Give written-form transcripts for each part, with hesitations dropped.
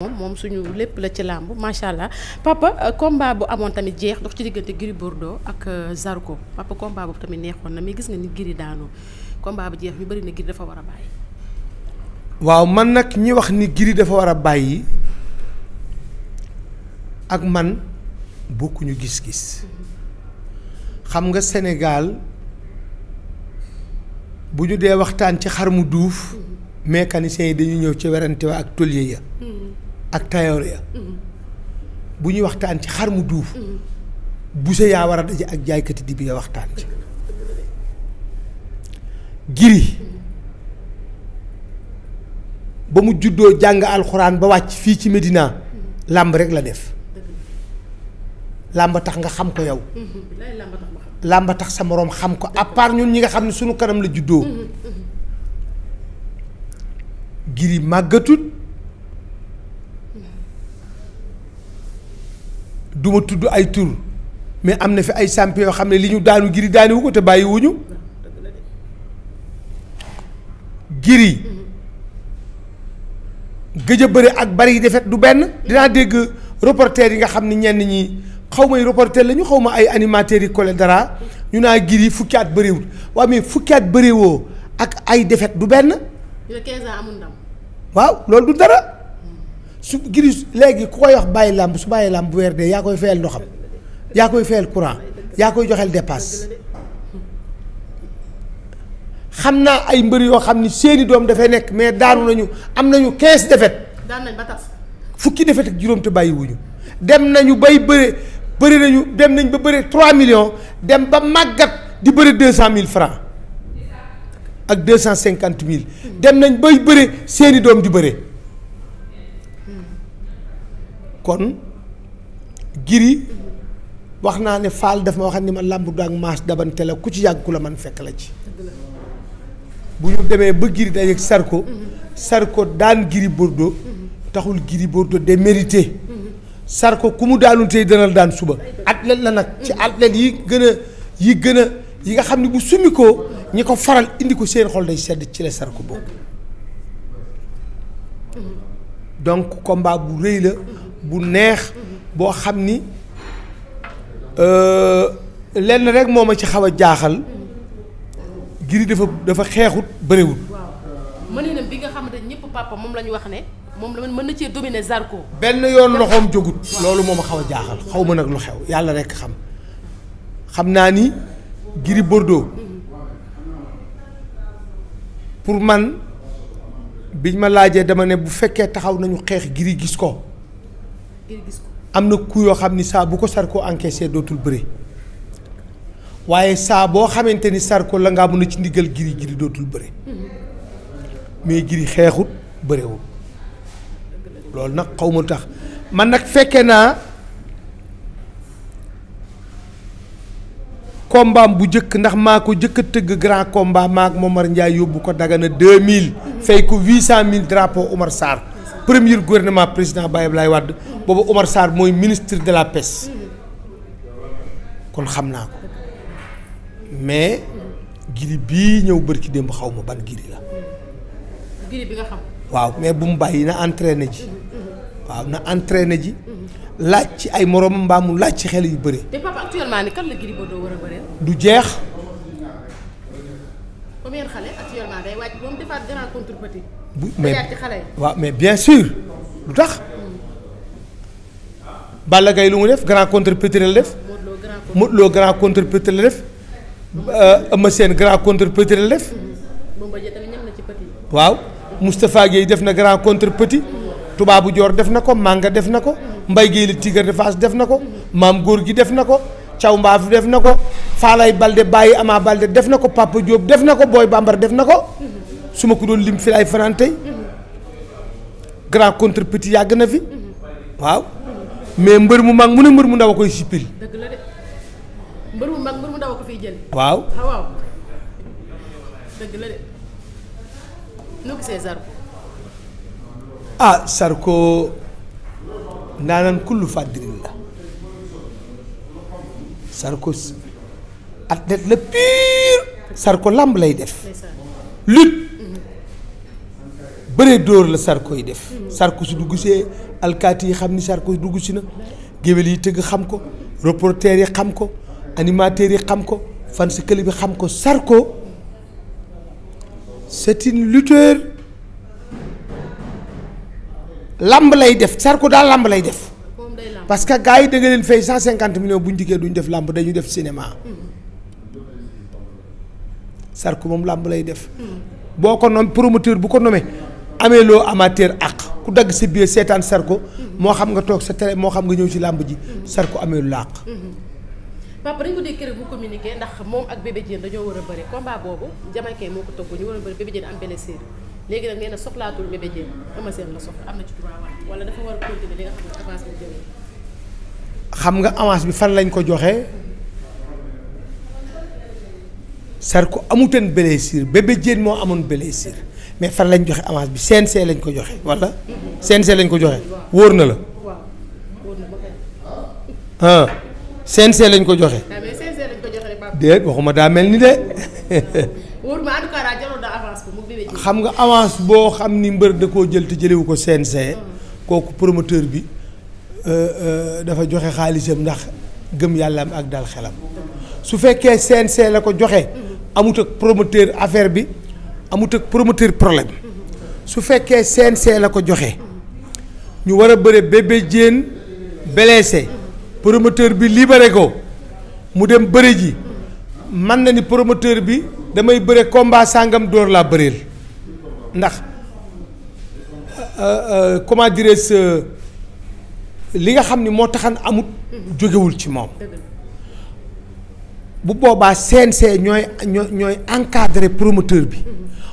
moom suñu lépp la ci làmb macha allah papa combat bu amoon tamit jeex dox ci diggante Gris Bordeaux ak Zarko papa combat boobu tamit neexoon na mais gis nga ni Gris daanoo combat bu jeex ñu bëri na Gris dafa war a bàyyi. waaw man nag ñi wax ni Gris dafa war a bàyyi ak man bokkuñu gis-gis xam nga Sénégal bu ñu dee waxtaan ci xar mu duuf mécaniciens yi dañuy ñëw ci werante wa ak tôlier ya ak tailleur ya bu ñuy waxtaan ci xar mu duuf buse yaa war a daje ak jaaykati di bi nga waxtaan ci Gris ba mu juddoo jàng alxuraan ba wàcc fii ci Medina làmb rek la def làmb tax nga xam ko yow làmb tax sa moroom xam ko à part ñun ñi nga xam ne sunu kanam la juddoo Gris màggatut duma tudd ay tur mais am na fi ay champion yoo xam ne li ñu daanu Gris daaniwu ko te bàyyiwuñu Gris gëj a bëri ak bari defet du benn dinaa dégg reporter yi nga xam ne ñenn ñi xaw may reporter la ñu xaw ma ay animateurs yi collé dara ñu naa Gris fukki at bëriwul waaw mais fukki at bëriwoo ak ay defet du benn. 15 ans amul ndam. waaw loolu du dara su Gris léegi ku koy wax bàyyi làmb su bàyyi làmb bu weer dee yaa koy fayal ndoxam yaa koy fayal courant yaa koy joxeel dépasse xam naa ay mbër yoo xam ni seeni doom dafay nekk mais daanu nañu am nañu 15 défaites. daan nañ ba tas. fukki défaites ak juróom te bàyyiwuñu dem nañu bay bëri nañu dem nañ ba bëri 3 millions dem ba màggat di bëri 200 000 francs ak 250 000 dem nañ bay bëri seeni doom di bëri kon Gris wax naa ne Fall daf ma wax ni ma làmb du ak maas dabante la ku ci yàgg ku la man fekk la ci. bu ñu demee ba Gris dajeeg Zarko daan Gris Bordeaux taxul Gris Bordeaux démérité Zarko ku mu daanu tey dana daan suba athlète la nag ci athlète yi nga xam ne bu summi ko ñi ko faral indi ko seen xol day sedd ci la Zarko boobu donc combat bu rëy la bu neex boo xam ni lenn rek moo ma ci xaw a jaaxal Gris dafa xeexut bëriwul. waaw mëninam bi nga xamante ne ñëpp papa moom la ñu wax ne moom la mën na cee dominer Zarko. benn yoon loxoom jógut. loolu moo ma xaw a jaaxal xaw ma nag lu xew yàlla rekk xam naa ni Gris Bordeaux pour man biñ ma laajee dama ne bu fekkee taxaw nañu xeex Gris gis ko. am na ku yoo xam ni saa bu ko Zarko encaissé dootul bëri. waaye saa boo xamante ni Zarko la ngaa mën a ci ndigal Gris dootul bëre mais Gris xeexut bërewul loolu nag xaw ma tax man nag fekke naa combat bu njëkk ndax maa ko njëkk a tëgg grand combat maak Momar Ndiaye yóbbu ko Dagana 2000 fay ko 800000 drapeau Omar Sarr premier gouvernement président Baye Ablaye Wade boobu Omar Sarr mooy ministre de la pêche kon xam naa ko. mais Gris bii ñëw bërki démb xaw ma ban Gris la. Gris bi nga xam. waaw mais bu mu bàyyi na entraîné ji. waaw na entraîné ji. laaj ci ay moroomam mbaa mu laaj ci xel yu bëri. te papa actuellement ni kan la Gris Bordeaux war a bëreel. du jeex. combien de xale actuellement day wàcc moom defaat grand contre petit. bu mais ci xale yi. waaw mais bien sûr lu tax. Balla Gaye lu mu def grand contre petit la def. Modou Lo grand contre petit la def. Eumeu Sène grand contre petit la def. waaw Moustapha Guèye def na grand contre petit. Tubaabu Joor def na ko Manga def na ko. Mbaye Guèye la Tigre de Fass def na ko. Maam Góor gi def na ko. Thiaw Mbaaf def na ko. Faalay Balde Baye Ama Balde def na ko Papa Diop def na ko Boy Bambara def na ko. su ma ko doon lim fi ay fanaan tey. grand contre petit yàgg na fi. waaw mais mbër mu mag mu ne mbër mu ndaw a koy sippil. dëgg la de mbër mu mag mbër mu ndaw a ko fiy jël. waaw waaw dëgg la de noo gisee Zarko. ah Zarko ndaanaan kullu fàddirin la Zarko athlète la pire Zarko làmb lay def lutte bëree dóor la Sarko yi def. Sarko su dugg see alkaati yi xam ni Sarko dugg si na géwél yi tëgg xam ko reporter yi xam ko animateurs yi xam ko fan si këli bi xam ko Sarko c'est une lutteur lamb lay def Sarko daal lamb lay def parce que gars yi da nga leen fay 150 millions bu ñu dikkee duñ def lamb dañu def cinéma Sarko moom lamb lay def boo ko nommé promoteur bu ko nommé amee loo amateur ak ku dagg sa biir seetaan Sarko moo xam nga toog sa télé moo xam nga ñëw ci làmb ji Sarko amee lu àq. papa dañu ko dégg keroog mu communiqué ndax moom ak Bébé Diène dañoo war a bëri combat boobu Jamaïcain moo ko togg ñu war a bëri Bébé Diène am blessure léegi nag nee na soxlaatul Bébé Diène Eumeu Sène la soxla am na ci droit wala dafa war a continuer li nga xam ne avance bi jëlee. xam nga avance bi fan lañ ko joxee Sarko amutoon blessure Bébé Diène moo amoon blessure mais fan lañ joxe avance bi CNC lañ ko joxe wala CNC lañ ko joxe wóor na la. waaw wóor na ba kay. CNC lañ ko joxe. mais CNC lañ ko joxe rek Pape. déet waxuma daa mel ni de. wóor ma en tout cas daal jaroon na avance ko mu Bébé Diène. xam nga avance boo xam ni mbër da koo jël te jëlewu ko CNC. kooku promoteur bi dafa joxe xaalisam ndax gëm yàllaam ak dal xelam. su fekkee CNC la ko joxe. amut ak promoteur affaire bi amut ak promoteur problème. su fekkee CNC la ko joxe. ñu war a bëre Bébé Diène blessé. promoteur bi libéré ko mu dem bëre ji man na ni promoteur bi damay bëre combat sàngam door laa bëreel ndax comment dirais-je li nga xam ni moo taxan amut jógewul ci moom bu boobaa CNC ñooy encadré promoteur bi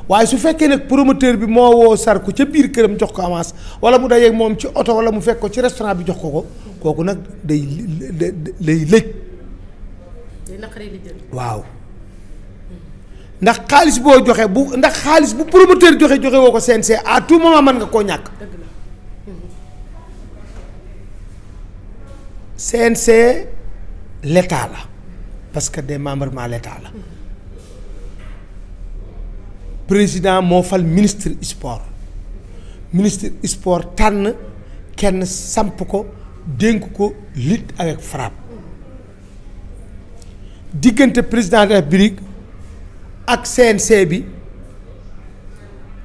waaye su fekkee nag promoteur bi moo woo Sarko ca biir këram jox ko avance wala mu dajeeg moom ci oto wala mu fekk ko ci restaurant bi jox ko kooku nag day lëj waaw ndax xaalis boo joxe ndax xaalis bu promoteur joxe woo ko CNC à tout moment mën nga koo ñàkk CNC l'état la parce que des membres ma l'état la président moo fal ministre sport tànn kenn samp ko dénk ko lutte avec frappe diggante président de la République ak CNC bi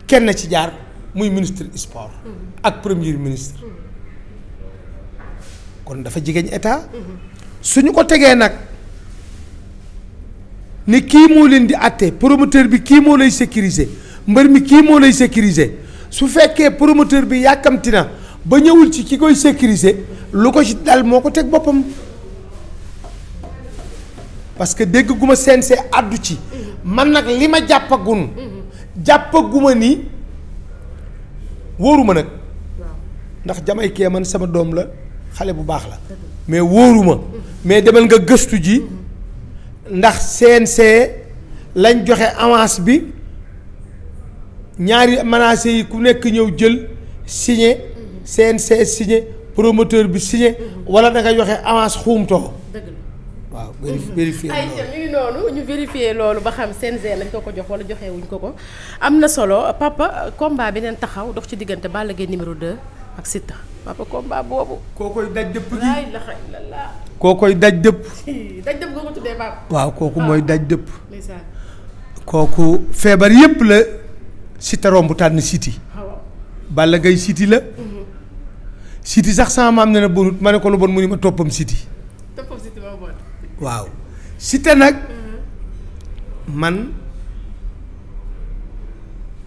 kenn ci jaar muy ministre sport ak premier ministre kon dafa jigéen état suñu ko tegee nag ni kii moo leen di àtte promoteur bi kii moo lay sécuriser mbër mi kii moo lay sécuriser su fekkee promoteur bi yàkkamti na ba ñëwul ci ki koy sécuriser lu ko ci dal moo ko teg boppam parce que dégg gu ma CNC àddu ci man nag li ma jàppaguma ni wóoruma nag ndax Jamaïcain man sama doom la xale bu baax la mais wóoruma mais demal nga gëstu ji ndax CNC lañ joxe avance bi ñaari menacé yi ku nekk ñëw jël signé CNC signé promoteur bi signé wala da nga joxe avance xuumtoo. dëgg la waaw vérifier ay ñu ngi noonu ñu vérifier loolu ba xam CNG lañ ko jox wala joxe wuñ ko am na solo papa combat beneen taxaw dox ci diggante Balla Gaye numéro 2 ak Siteu papa combat boobu. koo koy daj dëpp gi la ilaha illallah. koo koy daj dëpp. daj dëpp nga ko tuddee papa. waaw kooku mooy daj dëpp. ndeysaan. kooku feebar yépp la Siteu romb tànn Siti. Balla Gaye Siti la. Siti sax sama maam ne na bonut ma ne ko lu bon mu ni ma toppam Siti. toppam Siti ma bon. waaw Siteu nag man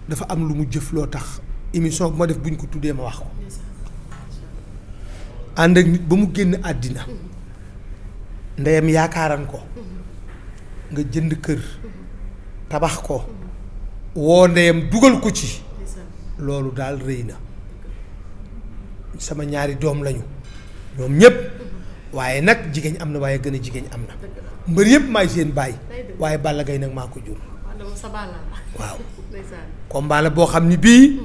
dafa am lu mu jëf loo tax émission bu ma def buñ ko tuddee ma wax ko ànd ak nit ba mu génn àddina ndeyam yaakaaran ko nga jënd kër tabax ko woo ndeyam dugal ko ci loolu daal rëy na sama ñaari doom lañu ñoom ñépp waaye nag jigéen am na waaye gën a jigéen am na mbër yépp maay seen baay waaye Balla Gaye nag maa ko jur waaw combat la boo xam ni bii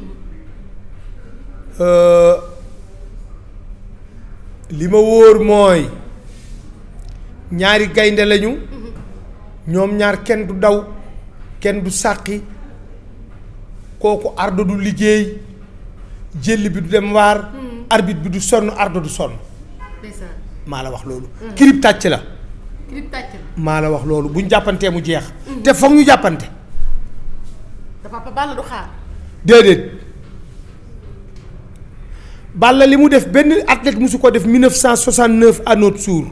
li ma wóor mooy ñaari gaynde lañu ñoom ñaar kenn du daw kenn du sàqi kooku ardo du liggéey jël bi du dem waar arbitre bi du sonn ardo du sonn maa la wax loolu kirib tàcc la maa la wax loolu buñ jàppantee mu jeex te foog ñu jàppante Papa Balla du xaar déedéet Balla li mu def benn athlète musu ko def 1969 à notre jour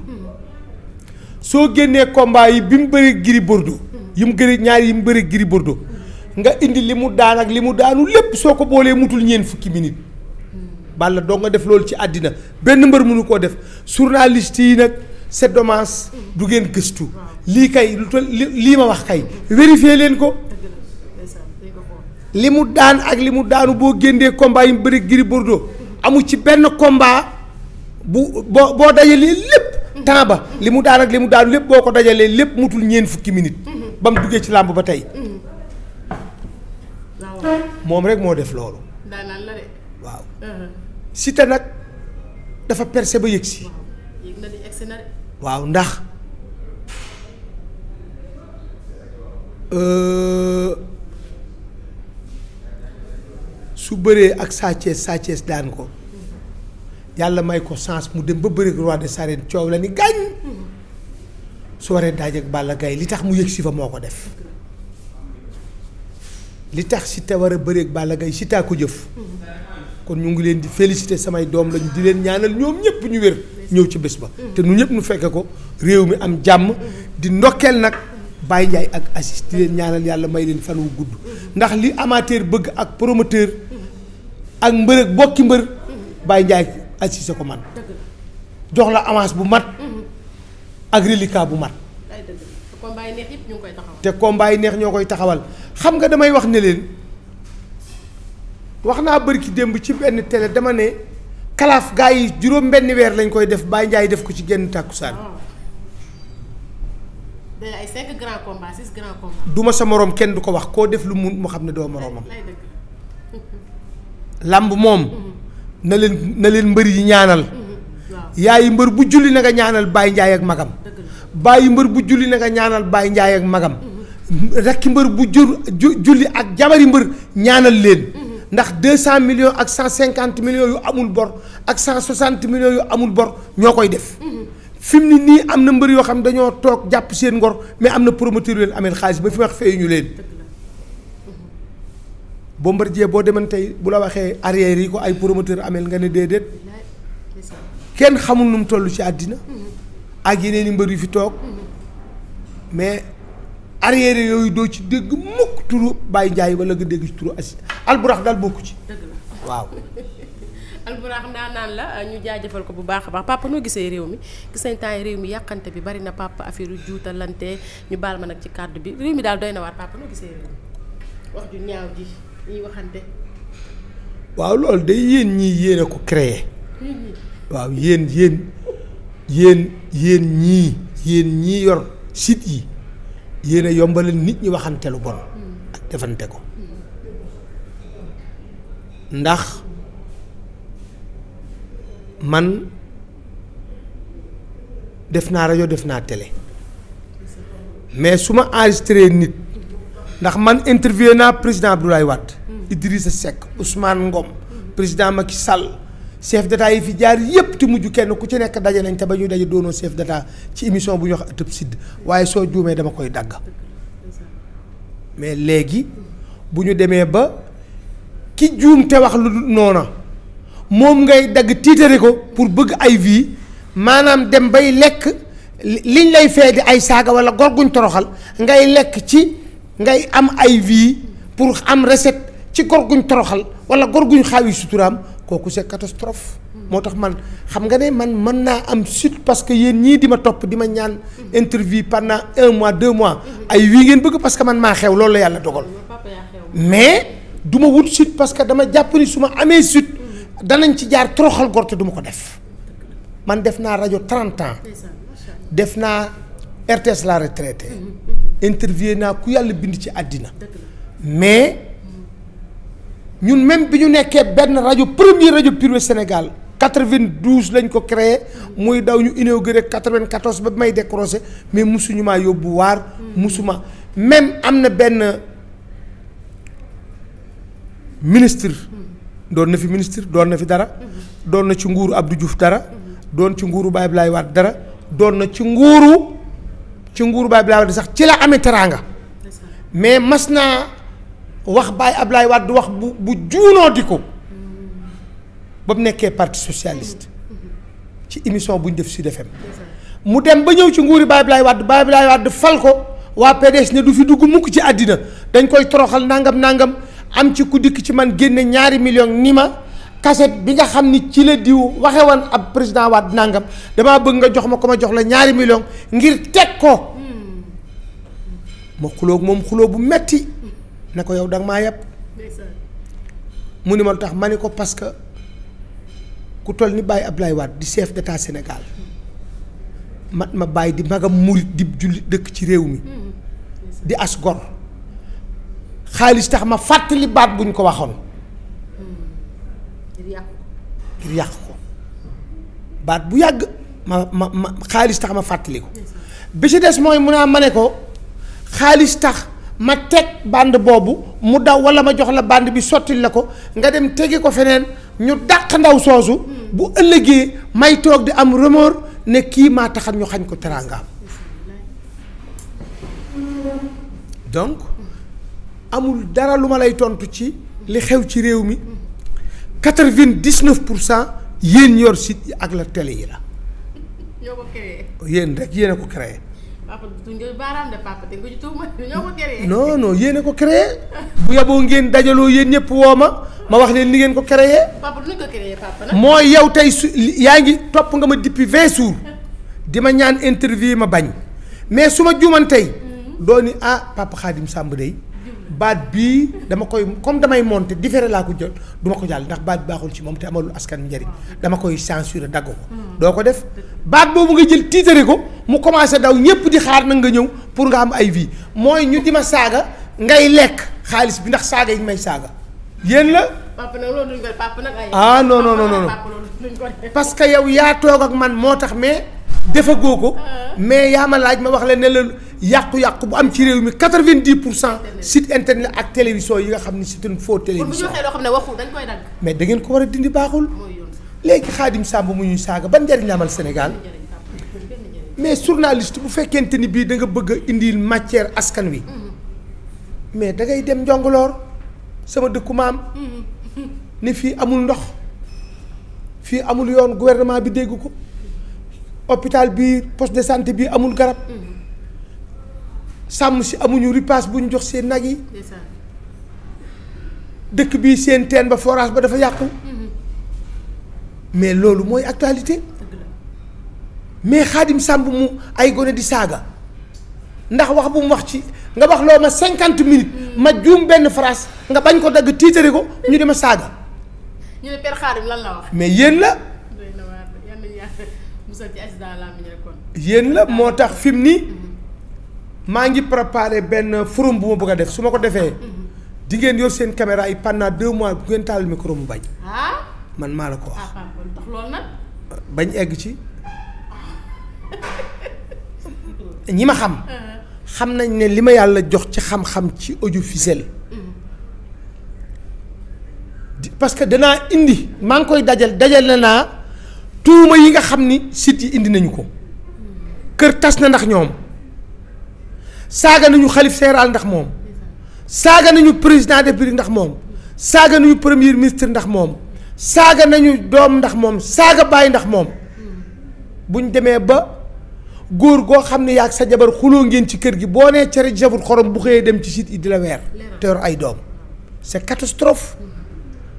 soo génnee combat yi bi mu bëri Gris Bordeaux yi mu gëri ñaari yi mu bëri Gris Bordeaux nga indi li mu daan ak li mu daanu lépp soo ko boolee mutul ñeent fukki minutes Balla doo nga def loolu ci àddina benn mbër mënu koo def journaliste yi nag c'est dommage du ngeen gëstu lii kay lii ma wax kay vérifier leen ko li mu daan ak li mu daanu boo génnee combat yi mu bëri Gris Bordeaux amu ci benn combat boo dajalee lépp temps ba li mu daan ak li mu daanu lépp boo ko dajalee lépp mutul ñeent fukki minutes ba mu duggee ci làmb ba tey moom rek moo def loolu waaw Siteu nag dafa percé ba yëgsi waaw ndax su bëree ak Sa Thiès daan ko yàlla may ko chance mu dem ba bëri roi des arènes coow la ni gaañ su waree daaj ak Balla Gaye li tax mu yëg si fa moo ko def li tax Siteu war a bëri ak Balla Gaye Siteu ko jëf kon ñu ngi leen di féliciter samay doom lañu di leen ñaanal ñoom ñëpp ñu wér ñëw ci bés ba te nu ñëpp nu fekke ko réew mi am jàmm di ndokkeel nag Baye Ndiaye ak Aziz di leen ñaanal yàlla may leen fan wu gudd ndax li amateur bëgg ak promoteur ak mbër ak bokki mbër Baye Ndiaye Aziz ko man jox la avance bu mat ak reliquat bu mat te combat yi neex ñoo koy taxawal xam nga damay wax ne leen wax naa bëri ki démb ci benn télé dama ne kalaaf gaa yi juróom benn weer lañ koy def Baye Ndiaye def ko ci genn tàkkusaan ay 5 grands combats 6 grands combats. du ma sa moroom kenn du ko wax koo def lu mun mu xam ne doo moroomam. làmb moom. na leen mbër yi ñaanal. yaayi mbër bu julli na nga ñaanal Baye Ndiaye ak magam. bàyyi mbër bu julli na nga ñaanal Baye Ndiaye ak magam. rekki mbër bu julli ak jabari mbër ñaanal leen. ndax 200 millions ak 150 millions yu amul bor ak 160 millions yu amul bor ñoo koy def. fi mu nii am na mbër yoo xam dañoo toog jàpp seen ngor mais am na promoteur yu leen amee xaalis ba fi wax feeyu ñu leen. Bombardier boo demoon tey bu la waxee arrière yi ko ay promoteur ameel nga ne déedéet kenn xamul nu mu toll ci àddina ak yeneen i mbër yu fi toog mais arrière yooyu doo ci dégg mukk turu Baye Ndiaye wala nga dégg ci turu Aziz Alburax daal bokku ci waaw. Alburax naan la ñu jaajëfal ko bu baax a baax papa noo gisee réew mi gis nañ temps yi réew mi yàqante bi bari na papa affaire yu juutalante ñu baal ma nag ci kàddu bi réew mi daal doy na waar papa noo gisee réew mi wax ju ñaaw ji ñuy waxante. waaw loolu day yéen ñii yéen a ko créé. waaw yéen ñii yor site yi yéen a yombalal nit ñi waxante lu bon ak defante ko ndax man def naa rajo def naa télé mais su ma enregistré nit ndax man interviewé naa président Abdoulaye Wade Idrissa Seck Ousmane Ngom président Macky Sall chef d'état yi fi jaar yépp te mujj kenn ku ci nekk daje nañ te ba ñuy daje doonoo chef d'état ci émission bu ñu wax ëttëb sidd waaye soo juumee dama koy dagg mais léegi bu ñu demee ba ki juum te wax lu noona moom ngay dagg tiitari ko pour bëgg ay vie maanaam dem bay lekk liñ lay fee di ay saaga wala gor guñ toroxal ngay lekk ci ngay am ay vie pour am recette ci gor guñ toroxal wala gor guñ xaawi suturaam kooku c'est catastrophe moo tax man xam nga ne man mën naa am suite parce que yéen ñii di ma topp di ma ñaan interview pendant 1 mois 2 mois ay wii ngeen bëgg parce que man maa xew loolu la yàlla dogal mais du ma wut suite parce que dama jàpp ni su ma amee suite danañ ci jaar toroxal gor te du ma ko def man def naa rajo 30 ans def naa RTS la retraité interview naa ku yàlla bind ci àddina mais ñun même bi ñu nekkee benn rajo premier rajo privé Sénégal 92 lañ ko créé muy daw ñu inauguré 94 ba may décroché mais musuñu maa yóbbu waar musuma même am na benn ministre doon na fi ministre doon na fi dara doon na ci nguuru Abdou Diouf dara doon ci nguuru Baye Abdoulaye Wade dara doon na ci nguuru Baye Abdoulaye Wade sax ci la amee teraanga mais mas naa wax Baye Abdoulaye Wade wax bu juunoo di ko ba mu nekkee parti socialiste ci émission bu ñu def Sud FM mu dem ba ñëw ci nguuri Baye Abdoulaye Wade fal ko waa PDS ne du fi dugg mukk ci àddina dañ koy toroxal nangam am ci ku dikk ci man génne 2 millions ni ma cassette bi nga xam ni ci la diw waxe woon ab président Wade nangam damaa bëgg nga jox ma ko ma jox la 2 millions ngir teg ko ma xuloo moom xuloo bu metti ne ko yow danga maa yeb mu ni ma tax ma ni ko parce que ku toll ni Baye Abdoulaye Wade di chef d'état Sénégal ma bàyyi di magam murit di julli dëkk ci réew mi di as gor xaalis tax ma fàttali baat buñ ko waxoon ngir yàq ko baat bu yàgg ma xaalis tax ma fàttali ko bi ci des mooy mun naa ma ne ko xaalis tax ma teg bande boobu mu daw wala ma jox la bande bi sottil la ko nga dem tegi ko feneen ñu dàq ndaw soosu bu ëllëgee may toog di am remords ne kii maa taxat ñu xañ ko teraangaam donc amul dara lu ma lay tontu ci li xew ci réew mi 99% yéen yor site yi ak la télé yi la. ñoo ko créé. yéen rek yéen a ko créé. papa du nga baaraam de papa te nga ci tuuma ñoo ko créé. non yéen a ko créé bu yaboo ngeen dajaloo yéen ñëpp woo ma wax leen ni ngeen ko créé. papa du ñu ko créé papa nag. mooy yow tey su yaa ngi topp nga ma depuis 20 jours di ma ñaan interview ma bañ mais su ma juuman tey doo ni papa Khadim Samb day baat bii dama koy comme damay monter différé laa ko jël du ma ko jàll ndax baat bi baaxul ci moom te amalul askan njëriñ dama koy censurer dagg ko doo ko def baat boobu nga jël tiitare ko mu commencé daw ñépp di xaar nag nga ñëw pour nga am ay vie mooy ñu di ma saaga ngay lekk xaalis bi ndax saaga yi may saaga yéen la. papa nag loolu duñ ko papa nag ay. non parce que yow yaa toog ak man moo tax mais defagoo ko mais yaa ma laaj ma wax la ne la yàqu-yàqu bu am ci réew mi 90% site internet ak télévision yi nga xam ni c'est une fausse télévision. bu ñu waxee loo xam ne waxul dañ koy dagg. mais da ngeen ko war a dindi baaxul. léegi Khadim Samb mu ñuy saaga ban njariñ la amal Sénégal mais journaliste bu fekkente ni bii da nga bëgg a indil matière askan wi mais da ngay dem Njongoloor sama dëkku maam ne fii amul ndox fii amul yoon gouvernement bi dégg ko hôpital bi poste de santé bi amul garab sàmm si amuñu ripaas bu ñu jox seen nag yi dëkk bii seen teen ba forage ba dafa yàqu mais loolu mooy actualité mais Khadim Samb mu ay gone di saaga ndax wax bu mu wax ci nga wax loo ma 50 minutes ma juum benn phrase nga bañ ko dagg tiitari ko ñu dema saaga. ñu ne Père Khadim lan la wax. mais yéen la. yéen la moo tax fi mu nii maa ngi préparé benn forum bu ma bëgg a def su ma ko defee di ngeen yor seen caméra yi pendant 2 mois bu ngeen taal micro mu bañ. man maa la ko wax. tax loolu nag. bañ egg ci ñi ma xam nañ ne li ma yàlla jox ci xam-xam ci audiovisuel parce que danaa indi maa ngi koy dajal naa tuuma yi nga xam ni site yi indi nañu ko kër tas na ndax ñoom saaga nañu xalif général ndax moom saaga nañu président de République ndax moom saaga nañu premier ministre ndax moom saaga nañu doom ndax moom saaga bàyyi ndax moom buñ demee ba góor goo xam ne yaa ak sa jabar xuloo ngeen ci kër gi boo nee cere jafut xorom bu xëyee dem ci site yi di la weer te yor ay doom c'est catastrophe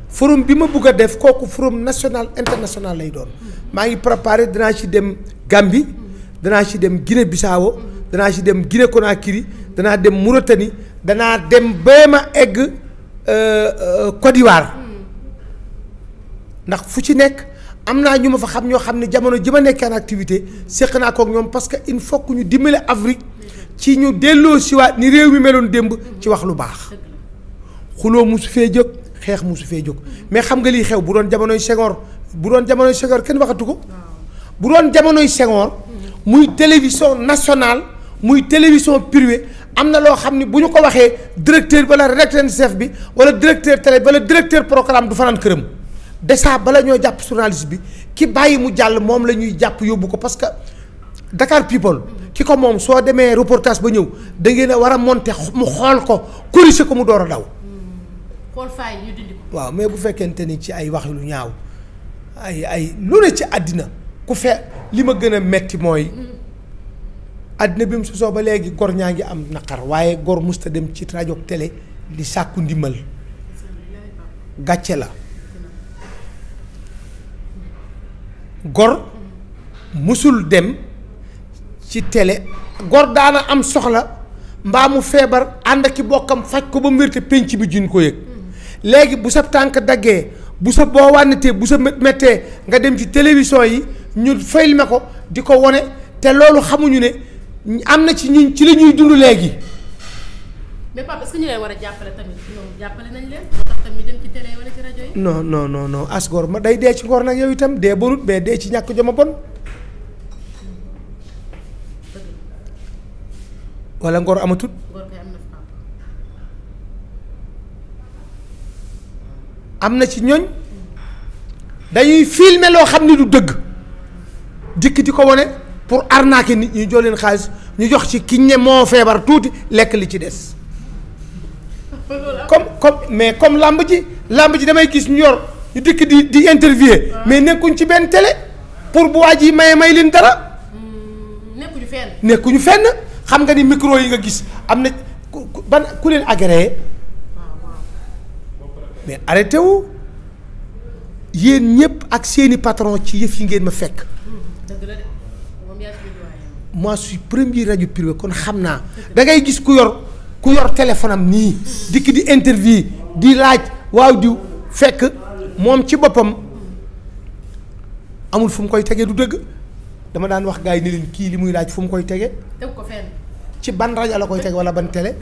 forum bi ma bugg a def kooku forum national international lay doon maa ngi préparé danaa ci dem Gambie danaa ci dem Guinée Bissau danaa ci dem Guinée Conakry danaa dem Mauritanie danaa dem ba ma egg Côte d'Ivoire ndax fu ci nekk am naa ñu ma fa xam ñoo xam ne jamono ji ma nekkee en activité séq naa kook ñoom parce que il faut que ñu dimbale Afrique ci ñu delloo siwaat ni réew mi meloon démb ci wax lu baax xuloo musu fee jóg xeex musu fee jóg mais xam nga lii xew bu doon jamonoy Senghor kenn waxatu ko bu doon jamonoy Senghor muy télévision nationale muy télévision privée am na loo xam ni bu ñu ko waxee directeur wala rédacteur en chef bi wala directeur télé wala directeur programme du fanaan këram déjà bala ñoo jàpp journaliste bi ki bàyyi mu jàll moom la ñuy jàpp yóbbu ko parce que Dakar People ki ko moom soo demee reportage ba ñëw da ngeen a war a monter mu xool ko corriger ko mu door a daw. xool faay ñu dindi ko. waaw mais bu fekkente ni ci ay wax lu ñaaw ay lu ne ci àddina ku li ma gën a metti mooy àddina bi mu sosoo ba léegi gor ñaa ngi am naqar waaye gor musta dem ci rajo ak télé di sàkku ndimbal gàcce la gor musul dem ci télé gor daana am soxla mbaa mu feebar ànd ak ki bokkam faj ko ba mu wér te penc bi juñ ko yëg léegi bu sa tànk daggee bu sa boo wànnatee bu sa méttee nga dem ci télévision yi ñu filmé ko di ko wone te loolu xamuñu ne am na ci ñun ci la ñuy dund léegi. mais papa est-ce que ñu leen war a jàppale tamit ñoom jàppale nañ leen moo tax tamit ñu dem ci télé wala ci rajo yi. non as gor ma day dee ci ngor nag yow itam dee bonut mais dee ci ñàkk joma bon wala ngor amatut. ngor kay am na fa. am na ci ñooñ dañuy filmer loo xam ni du dëgg dikk di ko wone pour arnaquer nit ñi jox leen xaalis ñu jox ci kiñ ne moo feebar tuuti lekk li ci des. comme làmb ji damay gis ñu yor ñu dikk di interviewer mais nekkuñ ci benn télé pour bu waa ji may leen dara. nekkuñu fenn xam nga ni micro yi nga gis am na ku leen agréé mais arrêté wu yéen ñëpp ak seeni patron ci yëf yi ngeen ma fekk. moi je suis premier rajo privé kon xam naa da ngay gis ku yor téléphone am nii dikk di interview di laaj waaw diw fekk moom ci boppam amul fu mu koy tegee du dëgg dama daan wax gars yi ni leen kii li muy laaj fu mu koy tegee. teg ko fenn. ci ban rajo la koy teg wala ban télé.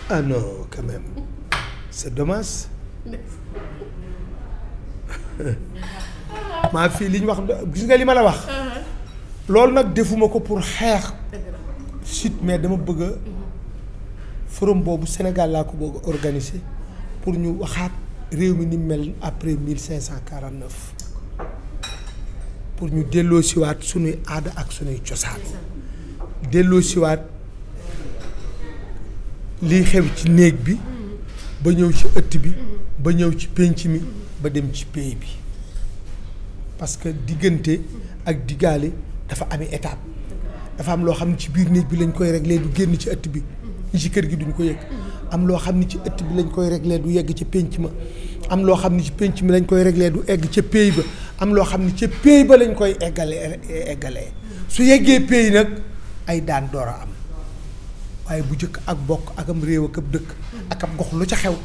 ah non quand même c'est dommage. maa fii li ñu wax gis nga li ma la wax. loolu nag defuma ko pour xeex. site mais dama bëgg a forum boobu Sénégal laa ko bëgg a organiser pour ñu waxaat réew mi ni mel après 1549 pour ñu delloo siwaat sunuy aada ak sunuy cosaan delloo siwaat liy xew ci néeg bi ba ñëw ci ëtt bi ba ñëw ci pénc mi ba dem ci pays bi parce que diggante ak diggaale dafa amee étape dafa am loo xam ne ci biir néeg bi lañ koy réglé du génn ci ëtt bi ñi ci kër gi duñ ko yëg am loo xam ne ci ëtt bi lañ koy réglé du yegg ca pénc ma am loo xam ne ci pénc mi lañ koy réglé du egg ca pays ba am loo xam ne ca pays ba lañ koy eggalee su yeggee pays nag ay daan door a am waaye bu jëkk ak bokk ak am réew ak ab dëkk ak ab gox lu ca xew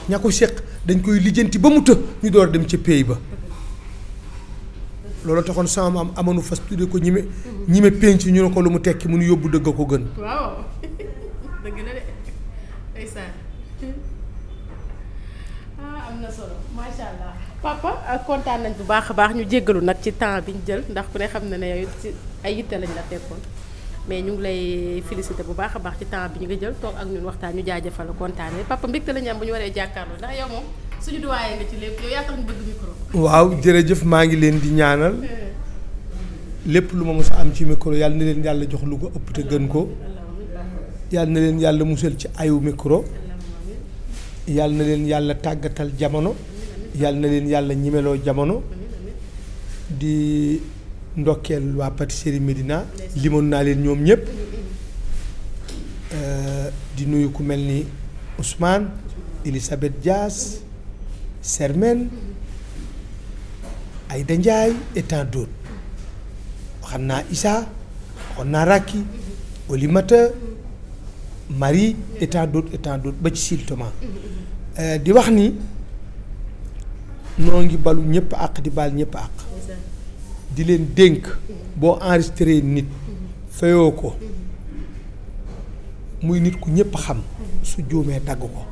ña ko séq dañ koy lijjanti ba mu të ñu door dem ca pays ba loolu taxoon sama maam amanu fas tudde ko ñime penc ñu ne ko lu mu tekki mu nu yóbbu dëgg ko gën. waaw dëgg la de ndeysaan am na solo macha allah. papa kontaan nañ bu baax a baax ñu jéggalu nag ci temps bi ñu jël ndax ku ne xam na ne yow ci ay yitte lañ la fekkoon mais ñu ngi lay féliciter bu baax a baax ci temps bi ñu nga jël toog ak ñun waxtaan ñu jaajëfal la kontaanee papa mbégte la ñu am bu ñu waree jàkkaarloo ndax yow moom suñu doyen nga ci lépp yow yaa tax ñu bëgg micro. waaw jërëjëf maa ngi leen di ñaanal lépp lu ma mës a am ci micro yàlla na leen yàlla jox lu ko ëpp te gën ko yàlla na leen yàlla musal ci ayu micro yàlla na leen yàlla tàggatal jamono yàlla na leen yàlla ñimeloo jamono di ndokkeel waa Pâtisserie Médina limoon naa leen ñoom ñëpp di nuyu ku mel ni Ousmane Elisabeth Dias Sermen Aïda Ndiaye et tant d'autres waxam naa Issa waxoon naa Rakki Olimata Marie et tant d'autres ba ci Sil Thomas di wax ni noo ngi balu ñëpp àq di baal ñëpp àq di leen dénk boo enregistré nit fayoo ko muy nit ku ñëpp xam su juumee dagg ko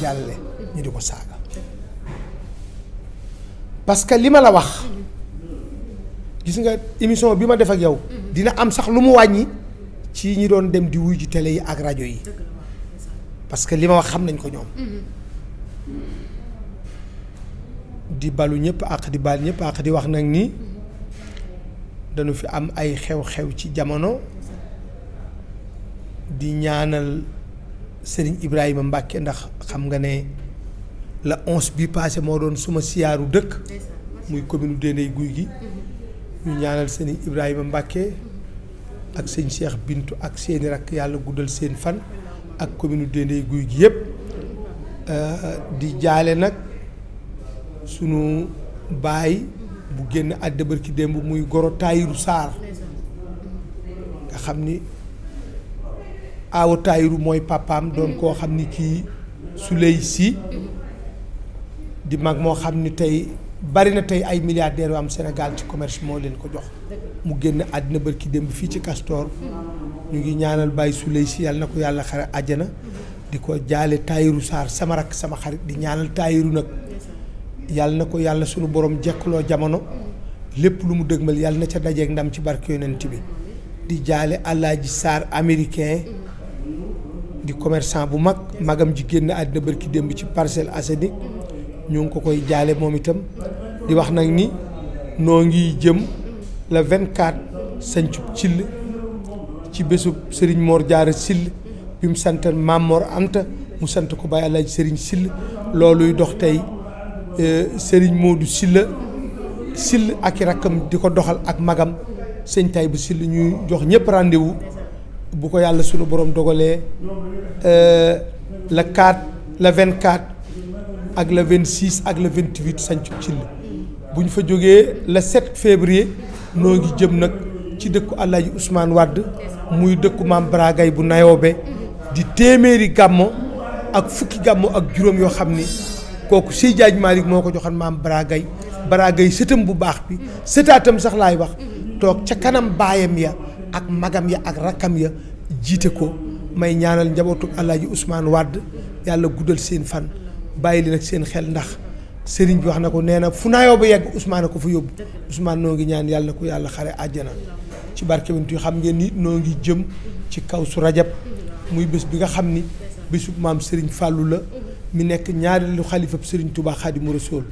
jàllale ñu di ko saaga parce que li ma la wax gis nga émission bi ma def ak yow dina am sax lu mu wàññi ci ñi doon dem di wuy ji télé yi ak rajo yi parce que li ma wax xam nañ ko ñoom di balu ñëpp ak di bal ñëpp ak di wax nag ni dañu fi am ay xew-xew ci jamono di ñaanal Serigne Ibrahima Mbacke ndax xam nga ne la 11 bi passé moo doon suma siyaaru dëkk muy commune Dendey Guy gi ñu ñaanal Serigne Ibrahima Mbacke ak sëñ Cheikh Bintu ak seeni rakk yàlla guddal seen fan ak commune Dendey Guy gi yëpp di jaale nag sunu baay bu génn àddina barki démb muy goro Tayiru Sarr nga xam ni aawa Tayiru mooy papaam doon koo xam ni kii Suley Si di mag moo xam ni tey bari na tey ay milliardaires yu am Sénégal ci commerce moo leen ko jox mu génn àddina barki démb fii ci Castor ñu ngi ñaanal Baye Suley Si yàlla na ko yàlla xare àjjana di ko jaale Tayiru Sarr sama rakk sama xarit di ñaanal Tayiru nag yàlla na ko yàlla sunu borom jekkaloo jamono lépp lu mu dëgmal yàlla na ca dajeeg ndam ci barke yonent bi di jaale Alaaji Sarr américain di commerçant bu mag magam ji génn àddina barki démb ci Parcelles Assainies ñu ngi ko koy jaale moom itam di wax nag ni noo ngi jëm le 24 sañcub Sill ci bésub Serigne Mor Diarra Sill bi mu sant Maam Mor Anta mu sant ko Baye Alaaji Serigne Sill looluy dox tey Serigne Modou Sill ak i rakkam di ko doxal ak magam sëñ tay bu Sill ñuy jox ñëpp rendez-vous bu ko yàlla sunu borom dogalee le 4 le 24 ak le 26 ak le 28 sañcu Sill bu ñu fa jógee le 7 février noo ngi jëm nag ci dëkku Alaaji Ousmane Wade muy dëkku Maam Bragay bu Nayoobe di téeméeri gàmmo ak fukki gàmmo ak juróom yoo xam ni kooku Sey Jaaj Malick moo ko joxoon Maam Bragay sëtam bu baax bi sëtaatam sax laay wax toog ca kanam baayam ya ak magam ya ak rakkam ya jiite ko may ñaanal njabootu Alaaji Ousmane Wade yàlla guddal seen fan bàyyi leen ak seen xel ndax sëriñ bi wax na ko nee na fu naayoo ba yegg Ousmane ko fa yóbbu Ousmane noo ngi ñaan yàlla na ko yàlla xare àjjana ci barke bi xam ngeen ni noo ngi jëm ci kaw su rajab muy bés bi nga xam ni bésub maam Serigne Fallou la mi nekk ñaareelu xalifa Serigne Touba Xaadimu Rasuul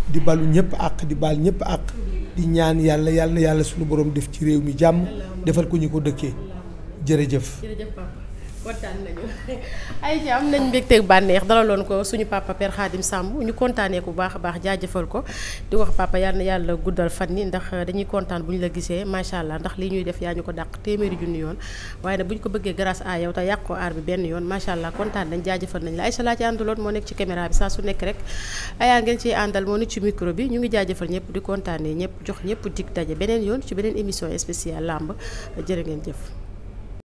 di balu ñëpp àq di baal ñëpp àq di ñaan yàlla na yàlla suñu borom def ci réew mi jàmm defal ko ñu ko dëkkee jërëjëf. kontaan nañu ay ci am nañ mbégteeg bànneex dalaloon ko suñu papa Père Khadim Samb ñu kontaanee ko bu baax a baax jaajëfal ko di wax papa yal na yàlla guddal fan yi ndax dañuy kontaan bu ñu la gisee macha allah ndax lii ñuy def yaa ñu ko dàq téeméeri junni yoon waaye nag bu ñu ko bëggee grâce à yow te yàqoo aar bi benn yoon macha allah kontaan nañ jaajëfal nañ la Aïcha laa ci àndaloon moo nekk ci caméra bi saa su nekk rek ayaa ngeen ciy àndal moo nekk ci micro bi ñu ngi jaajëfal ñëpp di kontaanee ñëpp jox ñëpp dig daje beneen yoon ci beneen émission spéciale lamb jërë ngeen jëf